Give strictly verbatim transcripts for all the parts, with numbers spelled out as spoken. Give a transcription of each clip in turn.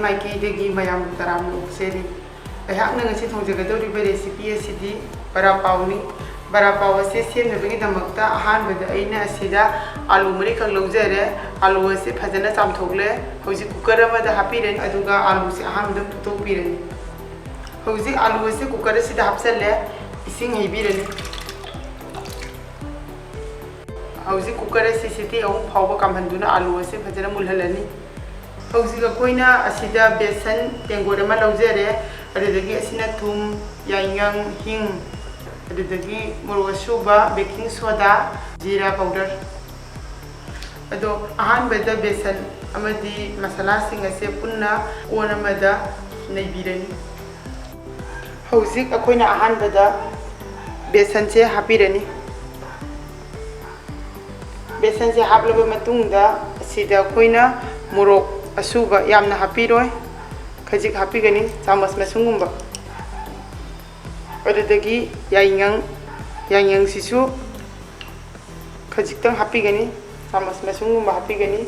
ꯃꯥꯏꯀꯩꯗꯒꯤ ꯃꯌꯥꯝꯕꯨ ꯇꯔꯥꯝꯅ ꯑꯣꯛꯆꯔꯤ꯫ ꯑꯩꯍꯥꯛꯅ ꯉꯁꯤ ꯊꯣꯡꯖꯒꯗꯧꯔꯤꯕ recipe ꯑꯁꯤꯗꯤ ꯕꯔꯥ ꯄꯥꯎꯅꯤ꯫ ꯕꯔꯥ ꯄꯥꯎ ꯑꯁꯤ ꯁꯦꯝꯅꯕꯒꯤꯗꯃꯛꯇ ꯑꯍꯥꯟꯕꯗ ꯑꯩꯅ ꯑꯁꯤꯗ ꯑꯥꯂꯨ ꯃꯔꯤꯈꯛ ꯂꯧꯖꯔꯦ꯫ ꯑꯥꯂꯨ ꯑꯁꯤ ꯐꯖꯅ ꯆꯥꯝꯊꯣꯛꯂꯦ꯫ ꯍꯧꯖꯤꯛ cooker ꯑꯃꯗ ꯍꯥꯞꯄꯤꯔꯅꯤ, ꯑꯗꯨꯒ ꯑꯥꯂꯨꯁꯤ ꯑꯍꯥꯟꯕꯗ ꯐꯨꯠꯇꯣꯛꯄꯤꯔꯅꯤ꯫ ꯍꯧꯖꯤꯛ ꯑꯥꯂꯨ ꯑꯁꯤ cooker ꯑꯁꯤꯗ ꯍꯥꯞꯆꯜꯂꯦ꯫ ꯏꯁꯤꯡ ꯍꯩꯕꯤꯔꯅꯤ꯫ ꯍꯧꯖꯤꯛ cooker ꯑꯁꯤ ꯁꯤꯇꯤ ꯑꯍꯨꯝ ꯐꯥꯎꯕ ꯀꯥꯝꯍꯟꯗꯨꯅ ꯑꯥꯂꯨ ꯑꯁꯤ ꯐꯖꯅ ꯃꯨꯜꯍꯜꯂꯅꯤ꯫ ꯍꯧꯖꯤꯛ ꯑꯩꯈꯣꯏꯅ ꯑꯁꯤꯗ ꯕꯦꯁꯟ ꯇꯦꯡꯀꯣꯠ ꯑꯃ ꯂꯧꯖꯔꯦ꯫ ꯑꯗꯨꯗꯒꯤ ꯑꯁꯤꯅ ꯊꯨꯝ, ꯌꯥꯏꯉꯪ, ꯍꯤꯡ, ꯑꯗꯨꯗꯒꯤ ꯃꯣꯔꯣꯛ ꯑꯁꯨꯕ, baking soda, ꯖꯤꯔꯥ powder꯫ ꯑꯗꯣ ꯑꯍꯥꯟꯕꯗ ꯕꯦꯁꯟ ꯑꯃꯗꯤ ꯃꯁꯥꯂꯥꯁꯤꯡ ꯑꯁꯦ ꯄꯨꯟꯅ ꯀꯣꯟ ꯑꯃꯗ ꯅꯩꯕꯤꯔꯅꯤ꯫ ꯍꯧꯖꯤꯛ ꯑꯩꯈꯣꯏꯅ ꯑꯍꯥꯟꯕꯗ ꯕꯦꯁꯟꯁꯦ ꯍꯥꯞꯄꯤꯔꯅꯤ꯫ ꯕꯦꯁꯟꯁꯦ ꯍꯥꯞꯂꯕ ꯃꯇꯨꯡꯗ ꯑꯁꯤꯗ ꯑꯩꯈꯣꯏꯅ ꯃꯣꯔꯣꯛ ꯑꯁꯨꯕ ꯌꯥꯝꯅ ꯍꯥꯞꯄꯤꯔꯣꯏ, ꯈꯖꯤꯛ ꯍꯥꯞꯄꯤꯒꯅꯤ, ꯆꯥꯃꯁ ꯃꯁꯨꯡꯒꯨꯝꯕ꯫ ꯑꯗꯨꯗꯒꯤ ꯌꯥꯏꯉꯪ, ꯌꯥꯏꯉꯪꯁꯤꯁꯨ ꯈꯖꯤꯛꯇꯪ ꯍꯥꯞꯄꯤꯒꯅꯤ, ꯆꯥꯃꯁ ꯃꯁꯨꯡꯒꯨꯝꯕ ꯍꯥꯞꯄꯤꯒꯅꯤ꯫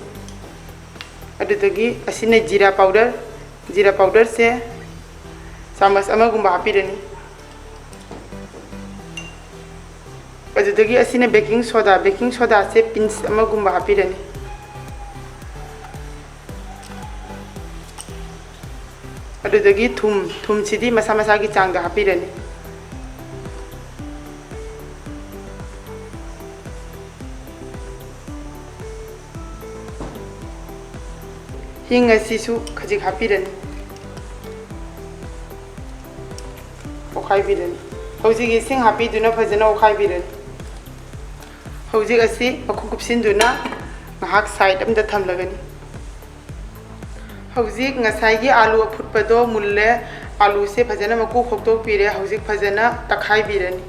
ꯑꯗꯨꯗꯒꯤ ꯑꯁꯤꯅ ꯖꯤꯔꯥ powder, ꯖꯤꯔꯥ powderꯁꯦ ꯆꯥꯃꯁ ꯑꯃꯒꯨꯝꯕ ꯍꯥꯞꯄꯤꯔꯅꯤ꯫ ꯑꯗꯨꯗꯒꯤ ꯑꯁꯤꯅ baking soda, baking sodaꯁꯦ pinch ꯑꯃꯒꯨꯝꯕ ꯍꯥꯞꯄꯤꯔꯅꯤ꯫ ꯑꯗꯨꯗꯒꯤ ꯊꯨꯝ, ꯊꯨꯝꯁꯤꯗꯤ ꯃꯁꯥ ꯃꯁꯥꯒꯤ ꯆꯥꯡꯗ ꯍꯥꯞꯄꯤꯔꯅꯤ꯫ ꯍꯤꯡ ꯑꯁꯤꯁꯨ ꯈꯖꯤꯛ ꯍꯥꯞꯄꯤꯔꯅꯤ, ꯑꯣꯠꯈꯥꯏꯕꯤꯔꯅꯤ꯫ ꯍꯧꯖꯤꯛ ꯏꯁꯤꯡ ꯍꯥꯞꯄꯤꯗꯨꯅ ꯐꯖꯅ ꯑꯣꯠꯈꯥꯏꯕꯤꯔꯅꯤ꯫ ꯍꯧꯖꯤꯛ ꯑꯁꯤ ꯃꯈꯨꯝ ꯀꯨꯞꯁꯤꯟꯗꯨꯅ ꯉꯥꯏꯍꯥꯛ side ꯑꯃꯗ ꯊꯝꯂꯒꯅꯤ꯫ ꯍꯧꯖꯤꯛ ꯉꯁꯥꯏꯒꯤ ꯑꯥꯂꯨ ꯑꯐꯨꯠꯄꯗꯣ ꯃꯨꯜꯂꯦ꯫ ꯑꯥꯂꯨꯁꯦ ꯐꯖꯅ ꯃꯀꯨ ꯈꯣꯛꯇꯣꯛꯄꯤꯔꯦ꯫ ꯍꯧꯖꯤꯛ ꯐꯖꯅ ꯇꯛꯈꯥꯏꯕꯤꯔꯅꯤ꯫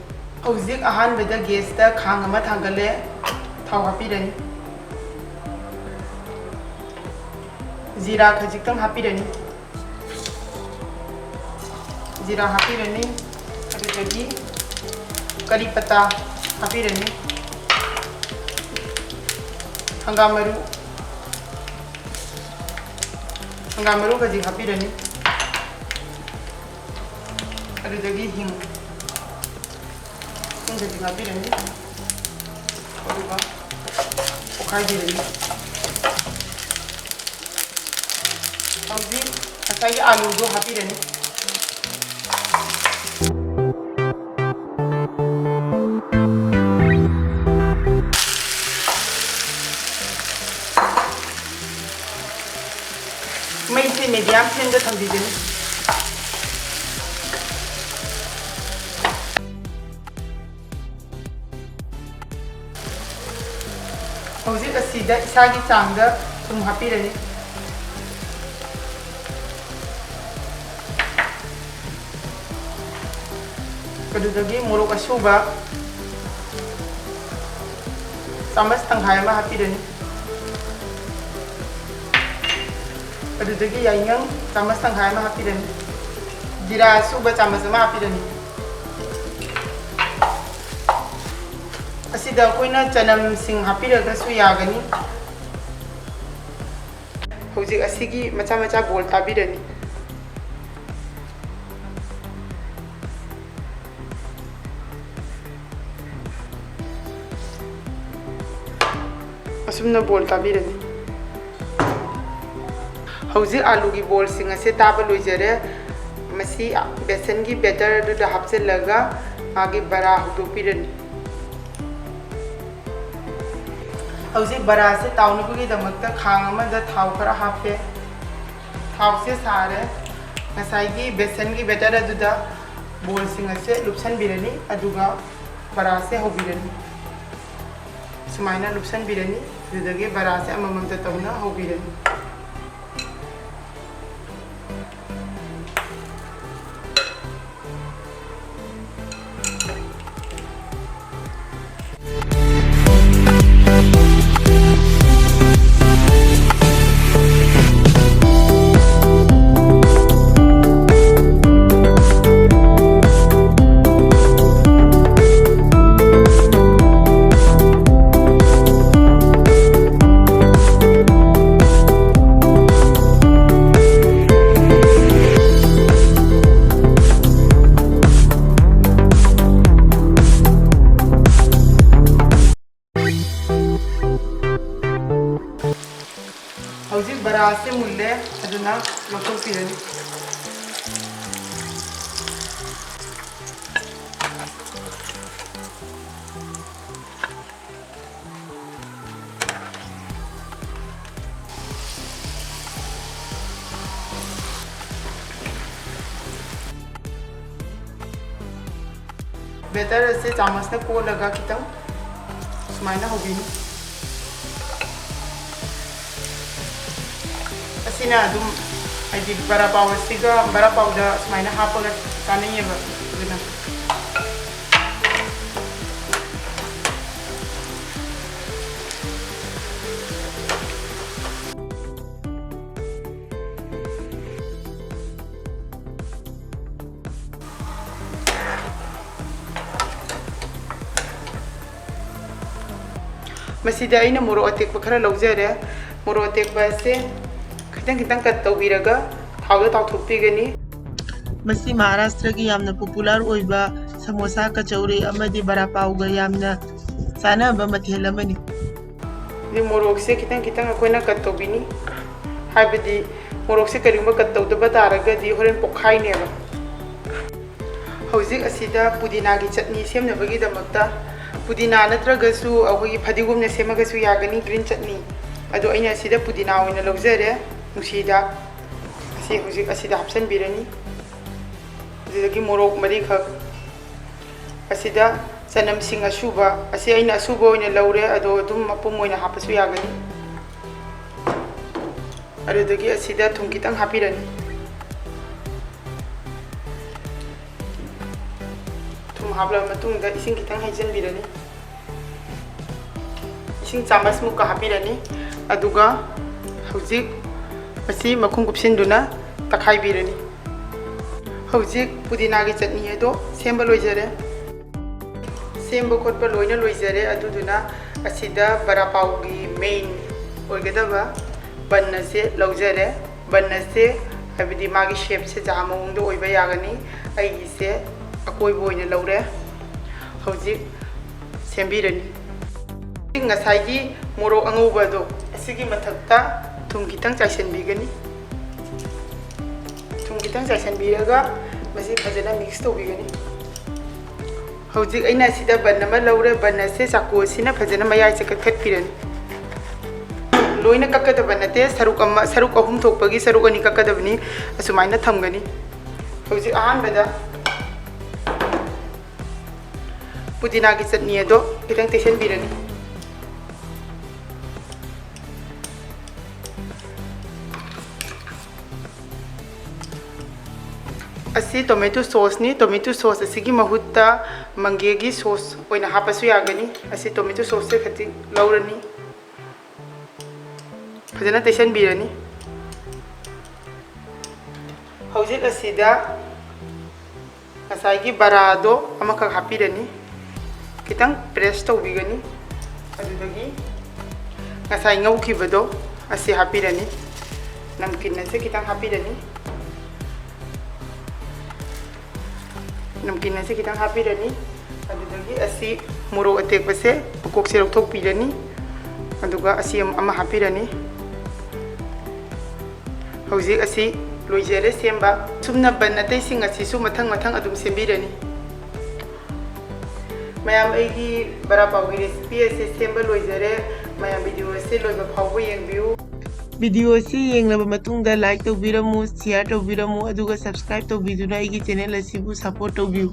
ꯍꯧꯖꯤꯛ ꯑꯍꯥꯟꯕꯗ gasꯇ ꯈꯥꯡ ꯑꯃ ꯊꯥꯡꯒꯠꯂꯦ꯫ ꯊꯥꯎ ꯍꯥꯞꯄꯤꯔꯅꯤ꯫ ꯖꯤꯔꯥ ꯈꯖꯤꯛꯇꯪ ꯍꯥꯞꯄꯤꯔꯅꯤ꯫ ꯖꯤꯔꯥ ꯍꯥꯞꯄꯤꯔꯅꯤ꯫ ꯑꯗꯨꯗꯒꯤ ꯀꯔꯤ ꯄꯇꯥ ꯍꯥꯞꯄꯤꯔꯅꯤ꯫ ꯍꯪꯒꯥꯝ ꯃꯔꯨ, ꯍꯪꯒꯥꯝ ꯃꯔꯨ ꯈꯖꯤꯛ ꯍꯥꯞꯄꯤꯔꯅꯤ꯫ ꯑꯗꯨꯗꯒꯤ ꯍꯤꯡ, ꯍꯤꯡ ꯈꯖꯤꯛ ꯍꯥꯞꯄꯤꯔꯅꯤ꯫ ꯑꯗꯨꯒ ꯑꯣꯠꯈꯥꯏꯕꯤꯔꯅꯤ꯫ ꯍꯧꯖꯤꯛ ꯉꯁꯥꯏꯒꯤ ꯑꯥꯂꯨꯗꯣ ꯍꯥꯞꯄꯤꯔꯅꯤ꯫ ꯃꯩꯁꯦ medium flameꯗ ꯊꯝꯕꯤꯒꯅꯤ꯫ ꯍꯧꯖꯤꯛ ꯑꯁꯤꯗ ꯏꯁꯥꯒꯤ ꯆꯥꯡꯗ ꯊꯨꯝ ꯍꯥꯞꯄꯤꯔꯅꯤ꯫ ꯑꯗꯨꯗꯒꯤ ꯃꯣꯔꯣꯛ ꯑꯁꯨꯕ ꯆꯥꯃꯁ ꯇꯪꯈꯥꯏ ꯑꯃ ꯍꯥꯞꯄꯤꯔꯅꯤ꯫ ꯑꯗꯨꯗꯒꯤ ꯌꯥꯏꯉꯪ ꯆꯥꯃꯁ ꯇꯪꯈꯥꯏ ꯑꯃ ꯍꯥꯞꯄꯤꯔꯅꯤ꯫ ꯖꯤꯔꯥ ꯑꯁꯨꯕ ꯆꯥꯃꯁ ꯑꯃ ꯍꯥꯞꯄꯤꯔꯅꯤ꯫ ꯑꯁꯤꯗ ꯑꯩꯈꯣꯏꯅ ꯆꯅꯝꯁꯤꯡ ꯍꯥꯞꯄꯤꯔꯒꯁꯨ ꯌꯥꯒꯅꯤ꯫ ꯍꯧꯖꯤꯛ ꯑꯁꯤꯒꯤ ꯃꯆꯥ ꯃꯆꯥ ꯕꯣꯜ ꯇꯥꯕꯤꯔꯅꯤ꯫ ꯑꯁꯨꯝꯅ ꯕꯣꯜ ꯇꯥꯕꯤꯔꯅꯤ꯫ ꯍꯧꯖꯤꯛ ꯑꯥꯂꯨꯒꯤ ꯕꯣꯜꯁꯤꯡ ꯑꯁꯦ ꯇꯥꯕ ꯂꯣꯏꯖꯔꯦ꯫ ꯃꯁꯤ ꯕꯦꯁꯟꯒꯤ batter ꯑꯗꯨꯗ ꯍꯥꯞꯆꯤꯜꯂꯒ ꯃꯥꯒꯤ ꯕꯔꯥ ꯍꯧꯗꯣꯛꯄꯤꯔꯅꯤ꯫ ꯍꯧꯖꯤꯛ ꯕꯔꯥꯁꯦ ꯇꯥꯎꯅꯕꯒꯤꯗꯃꯛꯇ ꯈꯥꯡ ꯑꯃꯗ ꯊꯥꯎ ꯈꯔ ꯍꯥꯞꯄꯦ꯫ ꯊꯥꯎꯁꯦ ꯁꯥꯔꯦ꯫ ꯉꯁꯥꯏꯒꯤ ꯕꯦꯁꯟꯒꯤ batter ꯑꯗꯨꯗ ꯕꯣꯜꯁꯤꯡ ꯑꯁꯦ ꯂꯨꯞꯁꯟꯕꯤꯔꯅꯤ, ꯑꯗꯨꯒ ꯕꯔꯥꯁꯦ ꯍꯧꯕꯤꯔꯅꯤ꯫ ꯁꯨꯃꯥꯏꯅ ꯂꯨꯞꯁꯟꯕꯤꯔꯅꯤ꯫ ꯑꯗꯨꯗꯒꯤ ꯕꯔꯥꯁꯦ ꯑꯃꯃꯝꯇ ꯇꯧꯅ ꯍꯧꯕꯤꯔꯅꯤ꯫ ꯒ꯭ꯌꯥꯁꯁꯦ ꯃꯨꯜꯂꯦ, ꯑꯗꯨꯅ ꯂꯧꯊꯣꯛꯄꯤꯔꯅꯤ꯫ ꯕꯦꯇꯔ ꯑꯁꯦ ꯆꯥꯃꯁꯅ ꯀꯣꯠꯂꯒ ꯈꯤꯇꯪ ꯁꯨꯃꯥꯏꯅ ꯍꯧꯕꯤꯅꯤ꯫ ꯑꯁꯤꯅ ꯑꯗꯨꯝ, ꯍꯥꯏꯗꯤ, ꯕꯔꯥ ꯄꯥꯎ ꯑꯁꯤꯒ ꯕꯔꯥ ꯄꯥꯎꯗ ꯁꯨꯃꯥꯏꯅ ꯍꯥꯞꯄꯒ ꯆꯥꯅꯩꯌꯦꯕ꯫ ꯑꯗꯨꯅ ꯃꯁꯤꯗ ꯑꯩꯅ ꯃꯣꯔꯣꯛ ꯑꯇꯦꯛꯄ ꯈꯔ ꯂꯧꯖꯔꯦ꯫ ꯃꯣꯔꯣꯛ ꯑꯇꯦꯛꯄ ꯑꯁꯦ ꯈꯤꯇꯪ ꯈꯤꯇꯪ ꯀꯠ ꯇꯧꯕꯤꯔꯒ ꯊꯥꯎꯗ ꯇꯥꯎꯊꯣꯛꯄꯤꯒꯅꯤ꯫ ꯃꯁꯤ ꯃꯍꯥꯔꯥꯁꯇ꯭ꯔꯒꯤ ꯌꯥꯝꯅ ꯄꯣꯄꯨꯂꯔ ꯑꯣꯏꯕ ꯁꯃꯣꯁꯥ, ꯀꯆꯧꯔꯤ ꯑꯃꯗꯤ ꯕꯔꯥ ꯄꯥꯎꯒ ꯌꯥꯝꯅ ꯆꯥꯅꯕ ꯃꯊꯦꯜ ꯑꯃꯅꯤ꯫ ꯑꯗꯨ ꯃꯣꯔꯣꯛꯁꯦ ꯈꯤꯇꯪ ꯈꯤꯇꯪ ꯑꯩꯈꯣꯏꯅ ꯀꯠ ꯇꯧꯕꯤꯅꯤ, ꯍꯥꯏꯕꯗꯤ ꯃꯣꯔꯣꯛꯁꯦ ꯀꯔꯤꯒꯨꯝꯕ ꯀꯠ ꯇꯧꯗꯕ ꯇꯥꯔꯒꯗꯤ ꯍꯣꯔꯦꯟ ꯄꯣꯛꯈꯥꯏꯅꯦꯕ꯫ ꯍꯧꯖꯤꯛ ꯑꯁꯤꯗ ꯄꯨꯗꯤꯅꯥꯒꯤ ꯆꯠꯅꯤ ꯁꯦꯝꯅꯕꯒꯤꯗꯃꯛꯇ ꯄꯨꯗꯤꯅꯥ ꯅꯠꯇ꯭ꯔꯒꯁꯨ ꯑꯩꯈꯣꯏꯒꯤ ꯐꯗꯤꯒꯣꯝꯅ ꯁꯦꯝꯃꯒꯁꯨ ꯌꯥꯒꯅꯤ, ꯒ꯭ꯔꯤꯟ ꯆꯠꯅꯤ꯫ ꯑꯗꯣ ꯑꯩꯅ ꯑꯁꯤꯗ ꯄꯨꯗꯤꯅꯥ ꯑꯣꯏꯅ ꯂꯧꯖꯔꯦ, ꯅꯨꯡꯁꯤꯗꯥꯛ꯫ ꯑꯁꯤ ꯍꯧꯖꯤꯛ ꯑꯁꯤꯗ ꯍꯥꯞꯆꯤꯟꯕꯤꯔꯅꯤ꯫ ꯑꯗꯨꯗꯒꯤ ꯃꯣꯔꯣꯛ ꯃꯔꯤꯈꯛ꯫ ꯑꯁꯤꯗ ꯆꯅꯝꯁꯤꯡ ꯑꯁꯨꯕ, ꯑꯁꯤ ꯑꯩꯅ ꯑꯁꯨꯕ ꯑꯣꯏꯅ ꯂꯧꯔꯦ, ꯑꯗꯣ ꯑꯗꯨꯝ ꯃꯄꯨꯝ ꯑꯣꯏꯅ ꯍꯥꯞꯄꯁꯨ ꯌꯥꯒꯅꯤ꯫ ꯑꯗꯨꯗꯒꯤ ꯑꯁꯤꯗ ꯊꯨꯝ ꯈꯤꯇꯪ ꯍꯥꯞꯄꯤꯔꯅꯤ꯫ ꯊꯨꯝ ꯍꯥꯞꯂꯕ ꯃꯇꯨꯡꯗ ꯏꯁꯤꯡ ꯈꯤꯇꯪ ꯍꯩꯖꯤꯟꯕꯤꯔꯅꯤ꯫ ꯏꯁꯤꯡ ꯆꯥꯃꯁꯃꯨꯛꯀ ꯍꯥꯞꯄꯤꯔꯅꯤ꯫ ꯑꯗꯨꯒ ꯍꯧꯖꯤꯛ ꯃꯁꯤ ꯃꯈꯨꯝ ꯀꯨꯞꯁꯤꯟꯗꯨꯅ ꯇꯛꯈꯥꯏꯕꯤꯔꯅꯤ꯫ ꯍꯧꯖꯤꯛ ꯄꯨꯗꯤꯅꯥꯒꯤ ꯆꯠꯅꯤ ꯑꯗꯣ ꯁꯦꯝꯕ ꯂꯣꯏꯖꯔꯦ꯫ ꯁꯦꯝꯕ ꯈꯣꯠꯄ ꯂꯣꯏꯅ ꯂꯣꯏꯖꯔꯦ꯫ ꯑꯗꯨꯗꯨꯅ ꯑꯁꯤꯗ ꯕꯔꯥ ꯄꯥꯎꯒꯤ ꯃꯦꯟ ꯑꯣꯏꯒꯗꯕ ꯕꯟ ꯑꯁꯦ ꯂꯧꯖꯔꯦ꯫ ꯕꯟ ꯑꯁꯦ, ꯍꯥꯏꯕꯗꯤ ꯃꯥꯒꯤ ꯁꯦꯞꯁꯦ ꯖꯍꯥ ꯃꯑꯣꯡꯗ ꯑꯣꯏꯕ ꯌꯥꯒꯅꯤ꯫ ꯑꯩꯒꯤꯁꯦ ꯑꯀꯣꯏꯕ ꯑꯣꯏꯅ ꯂꯧꯔꯦ꯫ ꯍꯧꯖꯤꯛ ꯁꯦꯝꯕꯤꯔꯅꯤ꯫ ꯉꯁꯥꯏꯒꯤ ꯃꯣꯔꯣꯛ ꯑꯉꯧꯕꯗꯣ ꯑꯁꯤꯒꯤ ꯃꯊꯛꯇ ꯊꯨꯝ ꯈꯤꯇꯪ ꯆꯥꯏꯁꯤꯟꯕꯤꯒꯅꯤ꯫ ꯊꯨꯝ ꯈꯤꯇꯪ ꯆꯥꯏꯁꯤꯟꯕꯤꯔꯒ ꯃꯁꯤ ꯐꯖꯅ mix ꯇꯧꯕꯤꯒꯅꯤ꯫ ꯍꯧꯖꯤꯛ ꯑꯩꯅ ꯁꯤꯗ bun ꯑꯃ ꯂꯧꯔꯦ꯫ Bun ꯑꯁꯦ ꯆꯥꯀꯨ ꯑꯁꯤꯅ ꯐꯖꯅ ꯃꯌꯥꯏꯁꯦ ꯀꯛꯊꯠꯄꯤꯔꯅꯤ꯫ ꯂꯣꯏꯅ ꯀꯛꯀꯗꯕ ꯅꯠꯇꯦ, ꯁꯔꯨꯛ ꯑꯃ, ꯁꯔꯨꯛ ꯑꯍꯨꯝ ꯊꯣꯛꯄꯒꯤ ꯁꯔꯨꯛ ꯑꯅꯤ ꯀꯛꯀꯗꯕꯅꯤ꯫ ꯑꯁꯨꯃꯥꯏꯅ ꯊꯝꯒꯅꯤ꯫ ꯍꯧꯖꯤꯛ ꯑꯍꯥꯟꯕꯗ ꯄꯨꯗꯤꯅꯥꯒꯤ ꯆꯠꯅꯤ ꯑꯗꯣ ꯈꯤꯇꯪ ꯇꯩꯁꯟꯕꯤꯔꯅꯤ꯫ ꯑꯁꯤ tomato sauce ꯅꯤ꯫ Tomato sauce ꯑꯁꯤꯒꯤ ꯃꯍꯨꯠꯇ ꯃꯪꯒꯦꯒꯤ sauce ꯑꯣꯏꯅ ꯍꯥꯞꯄꯁꯨ ꯌꯥꯒꯅꯤ꯫ ꯑꯁꯤ tomato sauce ꯁꯦ ꯈꯖꯤꯛ ꯂꯧꯔꯅꯤ, ꯐꯖꯅ ꯇꯩꯁꯟꯕꯤꯔꯅꯤ꯫ ꯍꯧꯖꯤꯛ ꯑꯁꯤꯗ ꯉꯁꯥꯏꯒꯤ ꯕꯔꯥꯗꯣ ꯑꯃꯈꯛ ꯍꯥꯞꯄꯤꯔꯅꯤ, ꯈꯤꯇꯪ press ꯇꯧꯕꯤꯒꯅꯤ꯫ ꯑꯗꯨꯗꯒꯤ ꯉꯁꯥꯏ ꯉꯧꯈꯤꯕꯗꯣ ꯑꯁꯤ ꯍꯥꯞꯄꯤꯔꯅꯤ꯫ ꯅꯝꯀꯤꯟ ꯑꯁꯤ ꯈꯤꯇꯪ ꯍꯥꯞꯄꯤꯔꯅꯤ꯫ ꯅꯝꯀꯤꯟ ꯑꯁꯤ ꯈꯤꯇꯪ ꯍꯥꯞꯄꯤꯔꯅꯤ꯫ ꯑꯗꯨꯗꯒꯤ ꯑꯁꯤ ꯃꯣꯔꯣꯛ ꯑꯇꯦꯛꯄꯁꯦ ꯃꯀꯣꯛꯁꯦ ꯂꯧꯊꯣꯛꯄꯤꯔꯅꯤ꯫ ꯑꯗꯨꯒ ꯑꯁꯤ ꯑꯃ ꯍꯥꯞꯄꯤꯔꯅꯤ꯫ ꯍꯧꯖꯤꯛ ꯑꯁꯤ ꯂꯣꯏꯖꯔꯦ ꯁꯦꯝꯕ꯫ ꯁꯨꯝꯅ bun ꯑꯇꯩꯁꯤꯡ ꯑꯁꯤꯁꯨ ꯃꯊꯪ ꯃꯊꯪ ꯑꯗꯨꯝ ꯁꯦꯝꯕꯤꯔꯅꯤ꯫ ꯃꯌꯥꯝ, ꯑꯩꯒꯤ ꯕꯔꯥ ꯄꯥꯎꯒꯤ recipe ꯑꯁꯤ ꯁꯦꯝꯕ ꯂꯣꯏꯖꯔꯦ꯫ ꯃꯌꯥꯝ, video ꯑꯁꯤ ꯂꯣꯏꯕ ꯐꯥꯎꯕ ꯌꯦꯡꯕꯤꯌꯨ꯫ Video ꯑꯁꯤ ꯌꯦꯡꯂꯕ ꯃꯇꯨꯡꯗ like ꯇꯧꯕꯤꯔꯝꯃꯨ, share ꯇꯧꯕꯤꯔꯝꯃꯨ, ꯑꯗꯨꯒ subscribe ꯇꯧꯕꯤꯗꯨꯅ ꯑꯩꯒꯤ channel ꯑꯁꯤꯕꯨ support ꯇꯧꯕꯤꯌꯨ꯫